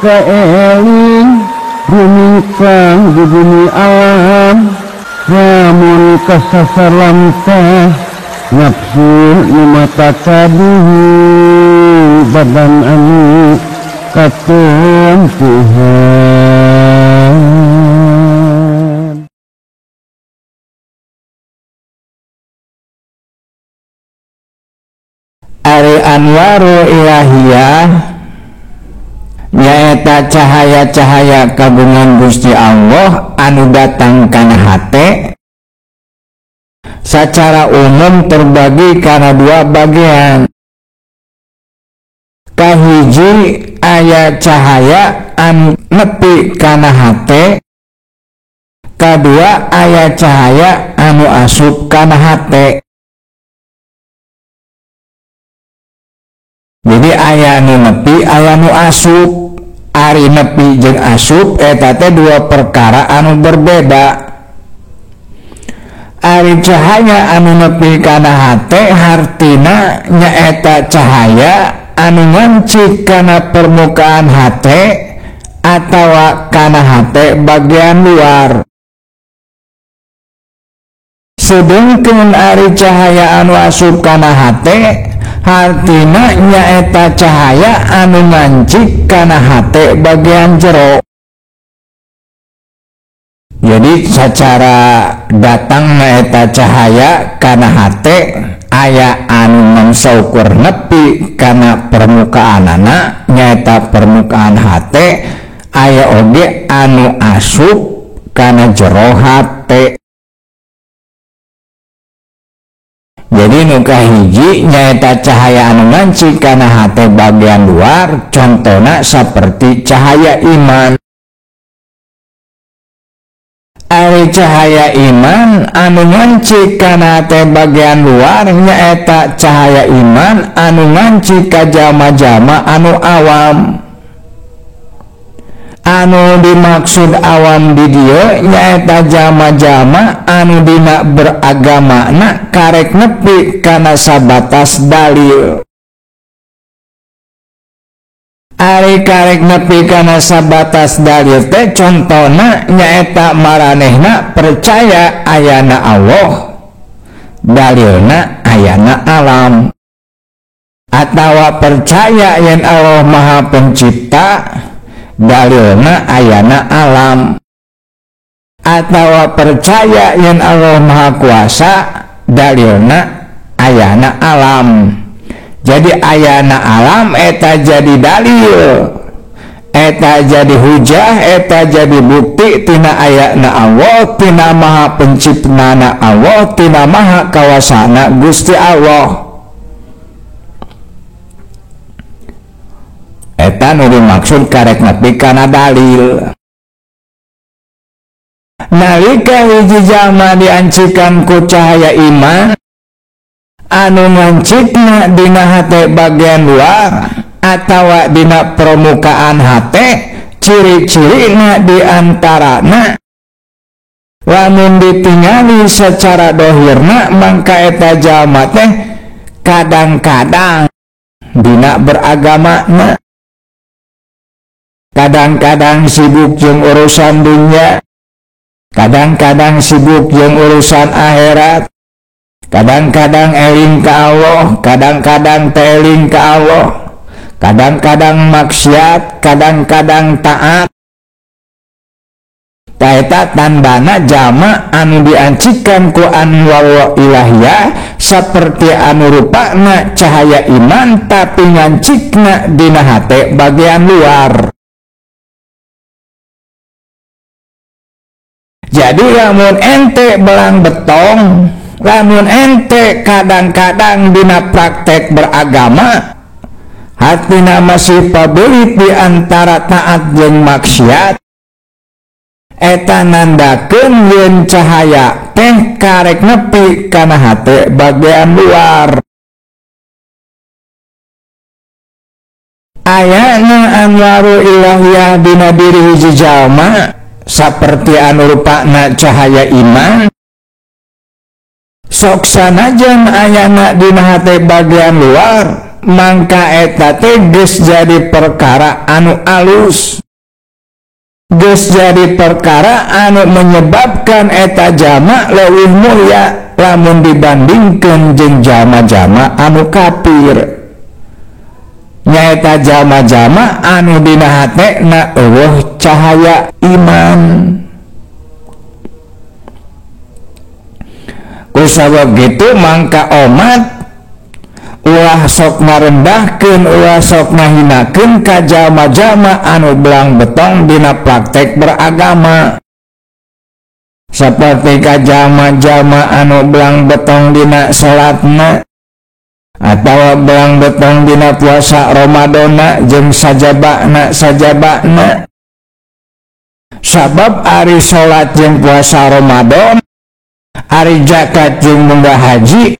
kaeling rumingkang di bumi alam lamun kasasar lamtah nafsu nu mata kaduhu badan anu katempuhan. Ari anwaru ilahiyah nyaeta cahaya-cahaya kagungan Gusti Allah anu datang kana hate secara umum terbagi kana dua bagian. Kahiji aya cahaya anu nepi kana hate, kadua aya cahaya anu asup kana hate. Jadi aya nu nepi, aya nu asup. Ari nepi jeung asup eta teh dua perkara anu berbeda. Ari cahaya anu nepi kana hate hartina nyaeta cahaya anu ngancik kana permukaan hate atawa kana hate bagian luar. Sedengkeun ari cahaya anu asup kana hate hartina nyaeta cahaya anu ngancik kana hate bagian jero. Jadi secara datang nyaeta cahaya kana hate aya anu mangsa ukur nepi kana permukaanana nyaeta permukaan hate, aya oge anu asup kana jero hate. Jadi nu kahiji nyaeta cahaya anu ngancik kana hate bagian luar, contona seperti cahaya iman. Ari cahaya iman anu ngancik kana hate bagian luar nyaeta cahaya iman anu ngancik ka jalma-jalma anu awam. Anu dimaksud awam di dieu nyaeta jalma-jalma anu dina beragamana karek nepi kana sabatas dalil. Ari karek nepi kana sabatas dalil teh contona nyaeta maranehna percaya ayana Allah, dalilna ayana alam, atawa percaya yen Allah Maha Pencipta, dalilna ayana alam, atawa percaya yen Allah Maha Kuasa, dalilna ayana alam. Jadi ayana alam eta jadi dalil, eta jadi hujah, eta jadi bukti tina ayana Allah, tina Maha Penciptana Allah, tina Maha Kawasana Gusti Allah. Eta nu dimaksud karek nepi kana dalil. Nalika hiji jalma diancikan ku cahaya iman anu ngancikna dina hate bagian luar atawa dina permukaan hate, ciri-cirina diantarana lamun ditingali secara dohirna mangka eta jalma teh kadang-kadang dina beragamana, kadang-kadang sibuk jeung urusan dunia, kadang-kadang sibuk jeung urusan akhirat, kadang-kadang eling ka Allah, kadang-kadang teu eling ka Allah, kadang-kadang maksiat, kadang-kadang taat. Eta tandana jalma anu diancikan ku anwar ilahiyah seperti anu rupana cahaya iman tapi ngancikna dina hate bagian luar. Jadi lamun ente belang betong, lamun ente kadang-kadang dina praktek beragama, hatina masih pabelit di antara taat jeung maksiat, eta nandakeun yen cahaya teh karek nepi kana hate bagian luar. Ayana anwaru ilahiyah dina diri hiji jalma saperti anu rupana cahaya iman, sok sanajan ayana dina hate bagian luar, mangka eta teh geus jadi perkara anu alus, geus jadi perkara anu menyebabkan eta jama leuwih mulia lamun dibandingkeun jeung jama-jama anu kafir. Nyaeta jama-jama anu dina hatena eueuh cahaya iman. Kusabab gitu mangka omat ulah sok ngarendahkeun, ulah sok ngahinakeun ka jalma-jalma anu belang betong dina praktek beragama. Seperti ka jalma-jalma anu belang betong dina salatna atawa belang betong dina puasa Ramadana jeung sajabana. Sabab ari salat jeung puasa Ramadan, ari zakat jeung munggah haji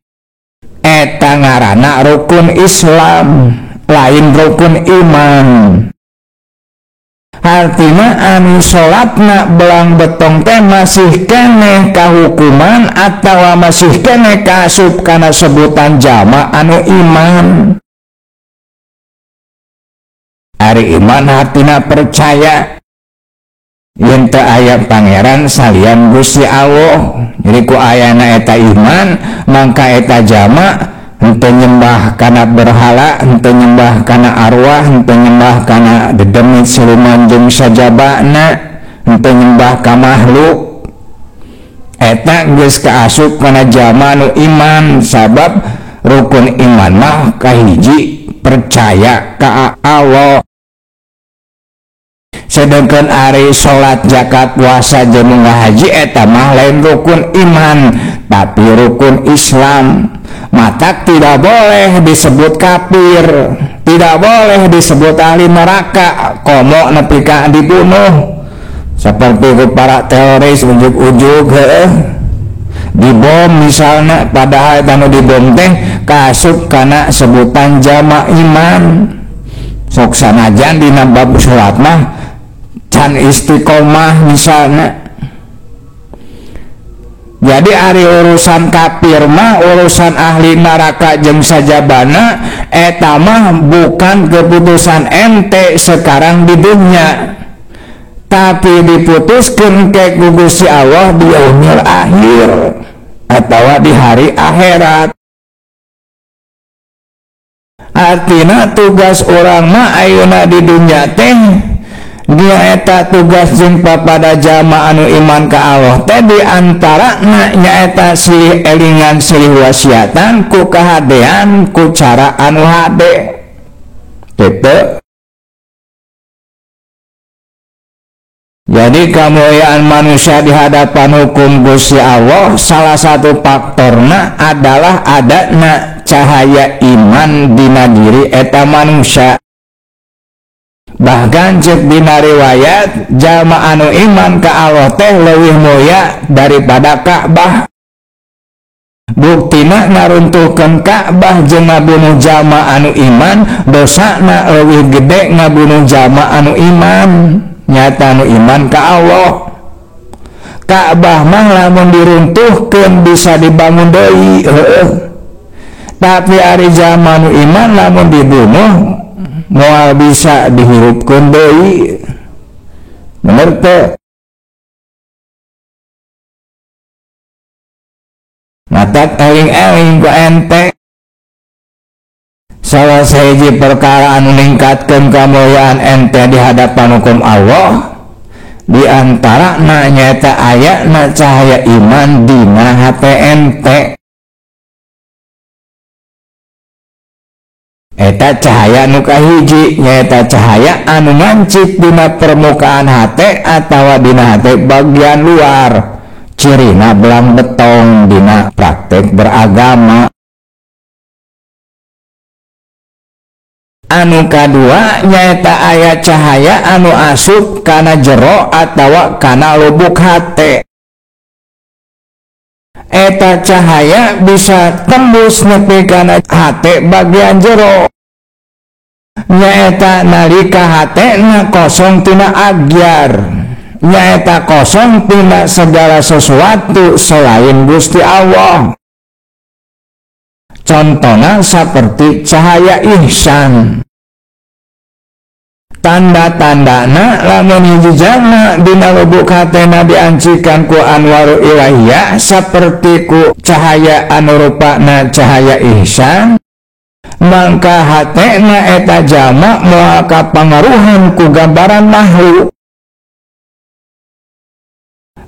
eta ngaranna rukun Islam, lain rukun iman. Artina anu salatna belang betong teh masih keneh kahukuman atawa masih keneh kaasup kana sebutan jama anu iman. Ari iman hartina percaya yen teu aya pangeran salian Gusti Allah. Jadi ku ayana eta iman mangka eta jama henteu nyembah kana berhala, henteu nyembah kana arwah, henteu nyembah kana dedemit siluman jeung sajabana, henteu nyembah ka makhluk. Eta geus kaasup kana jama nu iman, sabab rukun iman mah kahiji percaya ka Allah. Sedangkan ari salat, zakat, puasa jeung munggah haji eta mah lain rukun iman tapi rukun Islam. Matak tidak boleh disebut kafir, tidak boleh disebut ahli neraka, komo nepi ka dibunuh. Seperti ku para teroris ujug-ujug heueuh dibom misalna, padahal eta nu dibom teh kaasup kana sebutan jama iman. Sok sanajan dina bab salat mah can istiqomah misalna. Jadi ari urusan kafir mah, urusan ahli neraka jeung sajabana eta mah bukan keputusan ente sekarang di dunia, tapi diputuskeun ke Gusti Allah di yaumil akhir atawa di hari akhirat. Artina tugas urang mah ayeuna di dunia teh nyaeta tugas jeung papada jama anu iman ka Allah teh di antarana nyaeta silih elingan silih wasiatan ku kahadean ku cara anu hade gitu. Jadi kemuliaan manusia di hadapan hukum Gusti Allah salah satu faktorna adalah adana cahaya iman dina diri eta manusia. Bahkan cek dina riwayat jalma anu iman ka Allah teh leuwih mulia daripada Ka'bah. Buktina ngaruntuhkeun Ka'bah jeung ngabunuh jalma anu iman, dosana leuwih gede ngabunuh jalma anu iman, nyata anu iman ka Allah. Ka'bah mah lamun diruntuhkeun bisa dibangun deui, heueuh. Tapi ari jalma anu iman lamun dibunuh moal bisa dihirupkeun deui. Bener teu? Matak eling-eling ku ente. Salah sahiji perkara anu ningkatkeun kamuliaan ente di hadapan hukum Allah di antarana nyaeta ayana cahaya iman dina hate ente. Eta cahaya nu kahiji nyaeta cahaya anu ngancik dina permukaan hate atawa dina hate bagian luar, cirina belang betong dina praktek beragama. Anu kadua nyaeta aya cahaya anu asup kana jero atawa kana lubuk hate. Eta cahaya bisa tembus nepi kana hate bagian jero, nyaeta nalika hatena kosong tina agyar, nyaeta kosong tina segala sesuatu selain Gusti Allah. Contohna seperti cahaya ihsan. Tanda-tandana lamun hiji jalma dina lubuk hatena diancikan ku anwaru ilahiyah seperti ku cahaya anu rupana cahaya ihsan, mangka hatena eta jalma moal kapangaruhan ku gambaran makhluk,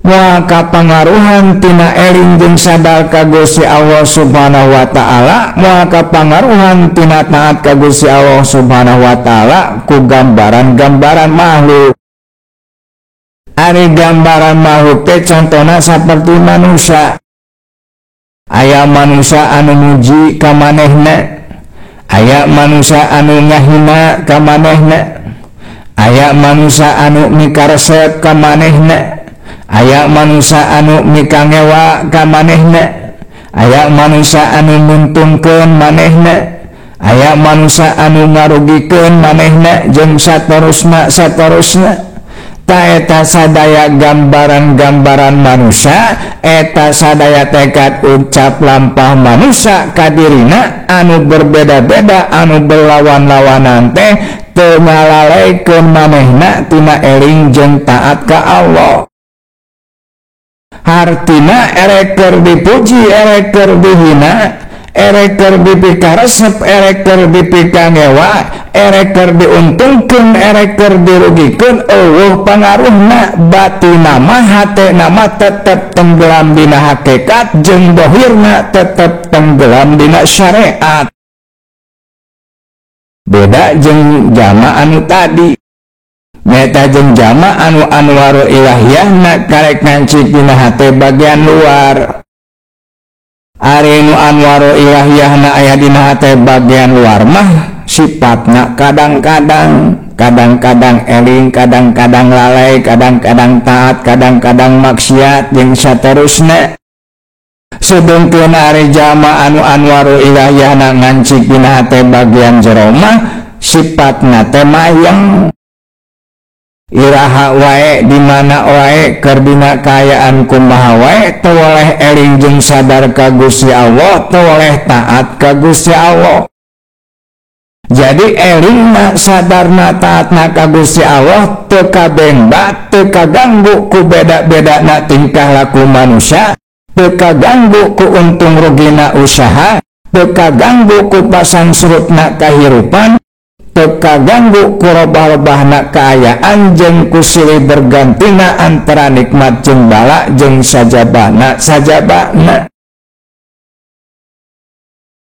moal kapangaruhan tina eling jeung sadar ka Gusti Allah Subhanahu wa taala, moal kapangaruhan tina taat ka Gusti Allah Subhanahu wa taala ku gambaran-gambaran makhluk. Ari gambaran makhluk teh contona saperti manusia. Aya manusia anu muji ka manehna, aya manusia anu ngahina ka manehna, aya manusia anu mikaresep ka manehna, aya manusia anu mikangewa ka manehna, aya manusia anu nguntungkeun manehna, aya manusia anu ngarugikeun manehna, jeung saterusna saterusna. Ta eta sadaya gambaran-gambaran manusia, eta sadaya tekad ucap lampah manusia kadirina anu berbeda-beda, anu berlawan-lawanan teh teu ngalalekeun manehna tina eling jeung taat ka Allah. Hartina erek keur dipuji, erek keur dihina, erek keur dipikaresep, erek keur dipikangewa, erek keur diuntungkeun, erek keur dirugikeun, eueuh pangaruhna. Batina mah hatena mah tetep tenggelam dina hakikat jeung dohirna tetep tenggelam dina syariat. Beda jeung jama anu tadi, nyata jeung jama anu anwaru ilahiyahna karek ngancik dina hate bagian luar. Ari nu anwaru ilahiyahna aya dina hate bagian luar mah sifatna kadang-kadang, kadang-kadang eling, kadang-kadang lalai, kadang-kadang taat, kadang-kadang maksiat jeung saterusna. Sedengkeun ari jama anu anwaru ilahiyahna ngancik dina hate bagian jero mah sifatna teh mayeng. Iraha wae di mana wae keur dina kaayaan kumaha wae teu weleh eling jeung sadar ka Gusti Allah, teu weleh taat ka Gusti Allah. Jadi elingna, sadarna, taatna ka Gusti Allah teu kabengba, teu kaganggu ku beda-bedana tingkah laku manusia, teu kaganggu ku untung rugina usaha, teu kaganggu ku pasang surutna kahirupan, teu kaganggu ku robah-robahna kaayaan jeung ku silih bergantina antara nikmat jeung bala jeung sajabana sajabana.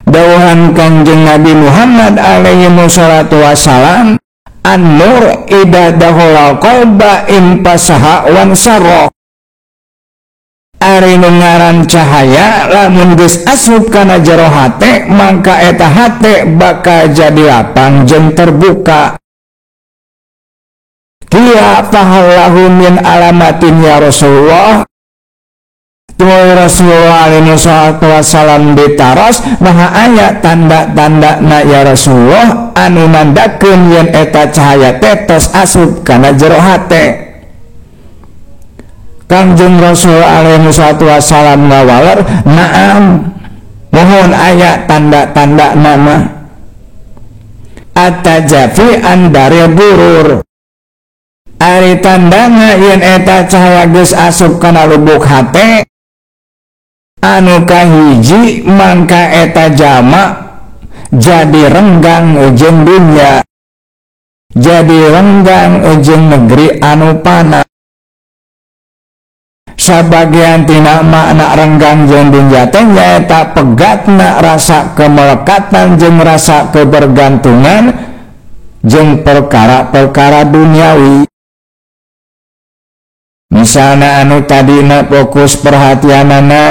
Dawuhan Kangjeng Nabi Muhammad alaihi wassalatu wassalam, an-nur idza dakhala qalba infasaha wan sarra. Ari nu ngaran cahaya lamun geus asup kana jero hate, mangka eta hate bakal jadi lapang jeung terbuka. Kia fahallahu min alamatin ya Rasulullah. Tuluy Rasulullah alaihi wassalam ditaros, maha aya tanda-tanda na ya Rasulullah anu nandakeun yen eta cahaya teh tos asup kana jero hate. Kangjeng Rasul alaihi wassalam ngawaler, naam, mohon aya tanda-tanda nama. Atajafi andari burur. Ari tandana yen eta cahaya geus asup kana lubuk hate, anu kahiji mangka eta jama jadi renggang jeung dunya, jadi renggang jeung negeri anu pana. Sabagian tina makna renggang jeung dunya teh nyaeta pegatna rasa kemelekatan jeung rasa kebergantungan jeung perkara-perkara duniawi. Misalna anu tadina fokus perhatianana,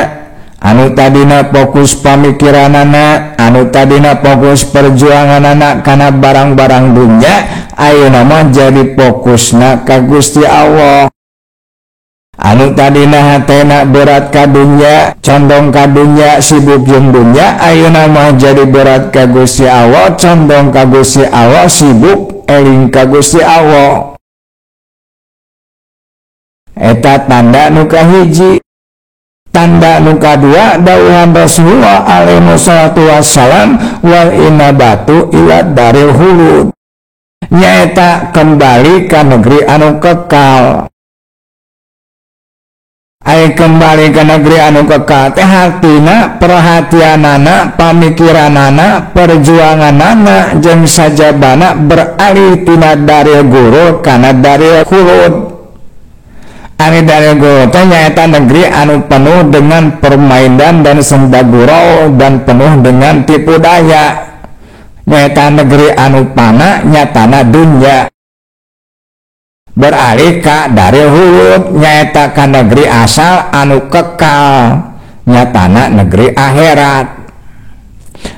anu tadina fokus pamikiranana, anu tadina fokus perjuanganana kana barang-barang dunya, ayeuna mah jadi fokusna ka Gusti Allah. Anu tadina hatena berat ka dunya, condong ka dunya, sibuk jeung dunya, ayeuna mah jadi berat ka Gusti Allah, condong ka Gusti Allah, sibuk eling ka Gusti Allah. Eta tanda nu kahiji. tanda nu kadua dawuhan Rasulullah alaihi salatu wassalam wal inabatu ila daril hulud, nyaeta kembali ka negeri anu kekal. Ai kembali ke negeri anu kekal teh hartina perhatianana, pamikiranana, perjuanganana jeung sajabana beralih tina daril gurur kana daril khulud. Ari daril gurur teh nyaeta negeri anu penuh dengan permainan dan senda gurau dan penuh dengan tipu daya. Nyaeta negeri anu pana nyatana dunya. Beralih ka daril hulud nyaeta ka negeri asal anu kekal nyatana negeri akhirat.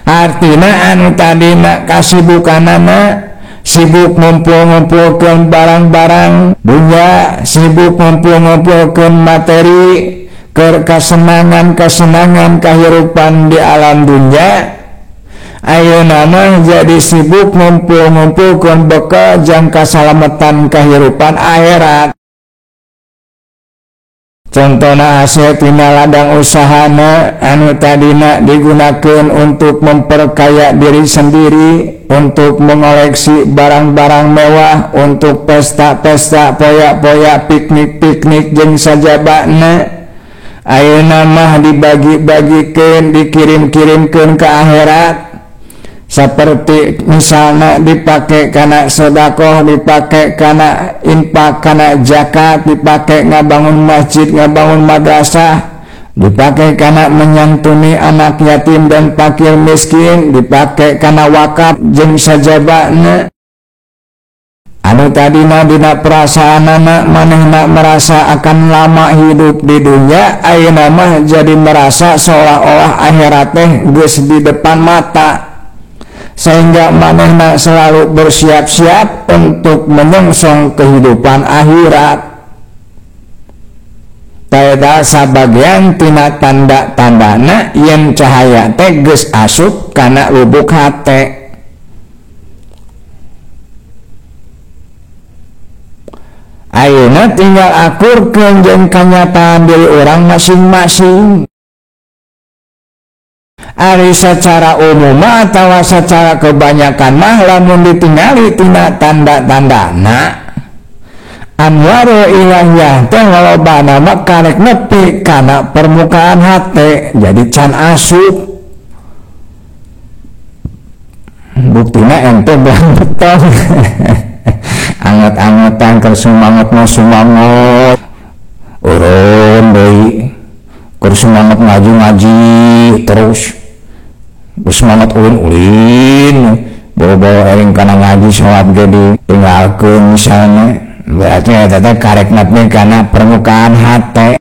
Artina anu tadina kasibukanana sibuk ngumpul-ngumpulkeun barang-barang dunya, sibuk ngumpul-ngumpulkeun materi keur kasenangan-kasenangan kahirupan di alam dunya, ayeuna mah jadi sibuk ngumpul-ngumpulkeun bekal jang kasalamatan kahirupan akhirat. Contohna hasil tina ladang usahana anu tadina digunakeun untuk memperkaya diri sendiri, untuk mengoleksi barang-barang mewah, untuk pesta-pesta, poya-poya, piknik-piknik jeung sajabana. Ayeuna mah dibagi-bagikeun, dikirim-kirimkeun ke akhirat. Seperti misalnya dipakai karena sedekah, dipakai karena infak, karena zakat, dipakai ngabangun masjid, ngabangun madrasah, dipakai karena menyantuni anak yatim dan fakir miskin, dipakai karena wakaf jeung sajabana. Anu tadina dina perasaanana manehna merasa akan lama hidup di dunia, ayeuna mah jadi merasa seolah-olah akhirat teh geus di depan mata, sehingga manehna selalu bersiap-siap untuk menyongsong kehidupan akhirat. Taeta sabagian tina tanda-tandana yen cahaya teh geus asup kana lubuk hate. Ayeuna tinggal akurkeun jeung kanyataan diri urang masing-masing. Ari secara umum atawa secara kebanyakan mah lamun ditingali tina tanda-tandana anwarul ilahiyah teh lolobana mah karek nepi kana permukaan hate, jadi can asup. Buktina ente belang betong anget-angetan keur sumanget mah sumanget urun deui, keur sumanget ngaji-ngaji terus semangat ulin-ulin, bawa-bawa eling kana ngaji sholat ge ditinggalkeun misalnya, berarti eta teh karek nepi kana permukaan hate.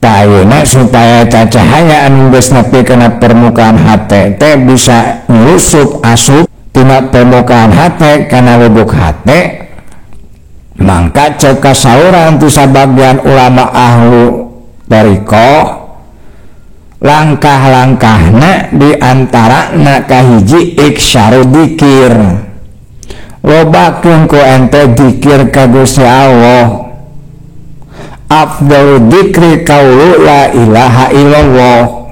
Tah ayeuna supaya cahaya anu geus nepi kana permukaan hate teh bisa nyusup asup tina permukaan hate kana lubuk hate, mangka ceuk kasauran ti sabagian ulama ahlu thariqah langkah-langkahna di antarana kahiji iksyaru dikir. Lobakeun ku ente dikir ka Gusti Allah. Afdalu dikri kaulu la ilaha illallah.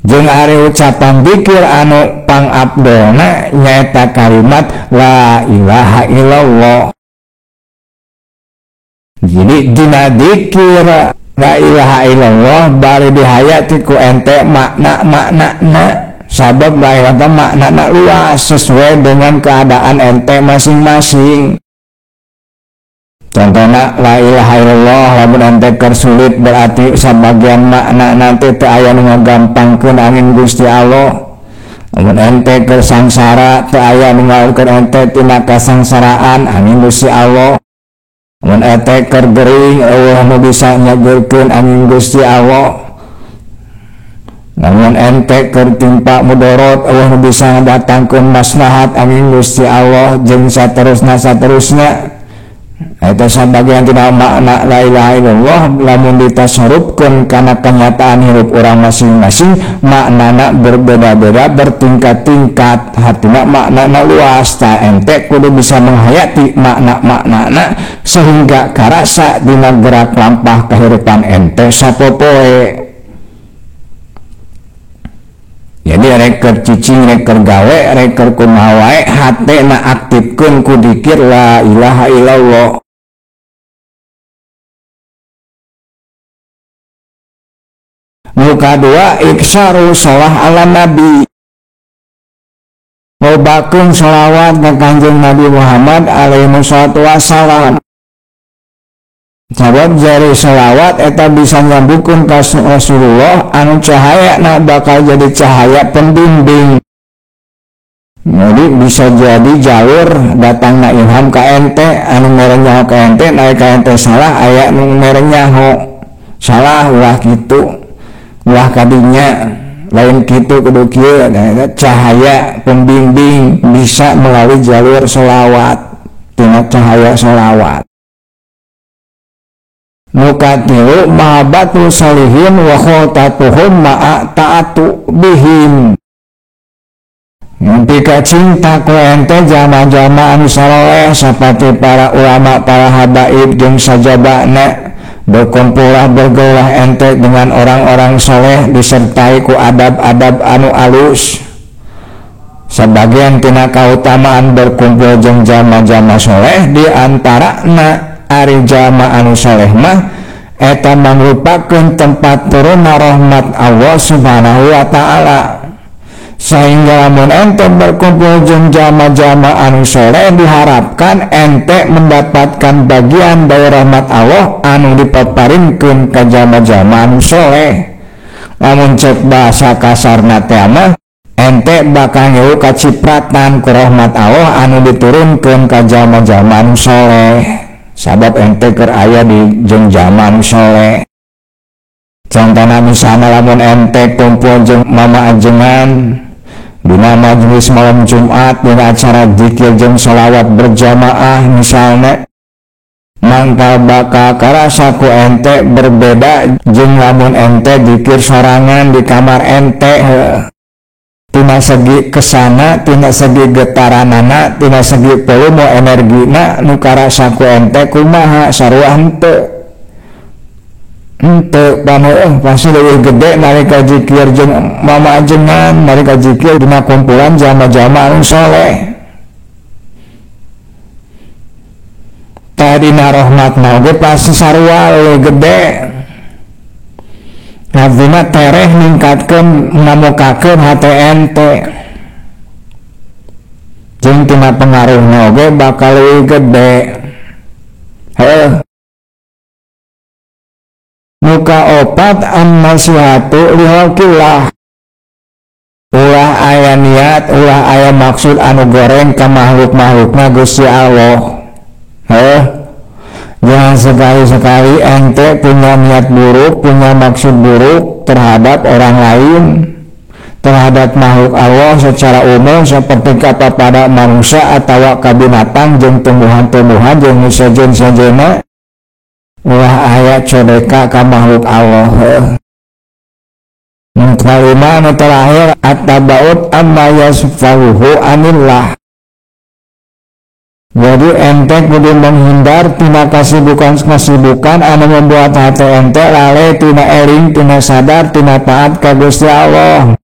Jeung ari ucapan dikir anu pangabdolna nyaeta kalimat la ilaha illallah. Jadi dina dikir la ilaha illallah bari dihayati ku ente makna-maknana, sabab la ilaha maknana luas sesuai dengan keadaan ente masing-masing. Contohna la ilaha illallah lamun ente keur sulit berarti sabagian makna nanti teu aya nu ngagampangkeun angin Gusti Allah. Lamun ente keur sangsara teu aya nu ngaurkeun ente tina kasangsaraan angin Gusti Allah. Mun ente keur gering eueuh nu bisa nyegerkeun angin Gusti Allah. Lamun ente keur timpa mudorot eueuh nu bisa ngadatangkeun maslahat angin Gusti Allah jeung saterusna saterusna. Eta sabagian tina makna la ilaha illallah lamun ditasarufkeun kana kenyataan hirup urang masing-masing maknana berbeda-beda bertingkat-tingkat, hartina maknana luas. Ta ente kudu bisa menghayati makna-maknana sehingga karasa dina gerak lampah kehidupan ente sapopoe. Jadi reker cicing, reker gawe, reker kumaha wae hatena aktifkeun ku dikir la ilaha illallah. Nu kadua iksaru shalah ala nabi. Lobakeun sholawat ka Kanjeng Nabi Muhammad alaihi salatu wassalam. Sabab jari sholawat eta bisa nyambungkeun ka Rasulullah anu cahayana bakal jadi cahaya pembimbing. Jadi bisa jadi jalur datangna ilham ka ente anu mere nyaho ka ente, naik ka ente salah aya nu mere nyaho salah ulah kitu ulah kadinya lain kitu kudu kieu. Nah, cahaya pembimbing bisa melalui jalur sholawat, tina cahaya sholawat. Muka tilu mahabbatu solihin wa khotatuhum ma'a ta'atu bihim. Jika cinta ku ente jama-jama anu saleh seperti para ulama, para habaib jeung sajabana, berkumpullah bergaulah ente dengan orang-orang soleh disertai ku adab-adab anu alus. Sebagian tina kautamaan berkumpul jeung jama-jama soleh di antarana ari jama anu soleh mah eta mangrupakeun tempat turunna rahmat Allah Subhanahu wa taala. Sehingga lamun ente berkumpul jeung jama-jama anu soleh diharapkan ente mendapatkan bagian dari rahmat Allah anu dipaparinkeun ka jama-jama anu soleh. Lamun cek bahasa kasarna teh mah ente bakal ngewu kacipratan ku rahmat Allah anu diturunkeun ka jama-jama anu soleh. Sabab ente keur aya di jeung jama anu soleh. Contohna misalna lamun ente kumpul jeung mama ajengan dina majelis malam Jumat, dina acara zikir jeung sholawat berjamaah misalnya, mangka bakal karasa ku ente berbeda jeung lamun ente zikir sorangan di kamar ente. Tina segi kesana, tina segi getaranana, tina segi volume energina nu karasa ku ente kumaha sarua henteu. Henteu panu pasti leuwih gede nalika zikir jeung mama ajengan, nalika zikir dina kumpulan jama-jama anu soleh. Tah dina rahmatna oge pasti sarua leuwih gede. Artinya tereh ningkatkeun ngamukakeun hate ente. Jeung tina pengaruhna oge bakal leuwih gede. Heuh. Muka opat an-nasihatu lihalqillah. Ulah aya niat, ulah aya maksud anu goreng ka makhluk-makhlukna Gusti Allah. Heuh. Jangan sekali-sekali ente punya niat buruk, punya maksud buruk terhadap orang lain, terhadap makhluk Allah secara umum seperti kata pada manusia atau ka binatang jeung tumbuhan-tumbuhan jeung sejen-sejena. Ulah aya codeka ka makhluk Allah. Kalima nu terakhir at-tabaud amma yasfahuhu anillah. Jadi ente kudu menghindar tina kasibukan-kasibukan anu membuat hati ente lalai tina eling, tina sadar, tina taat ka Gusti Allah.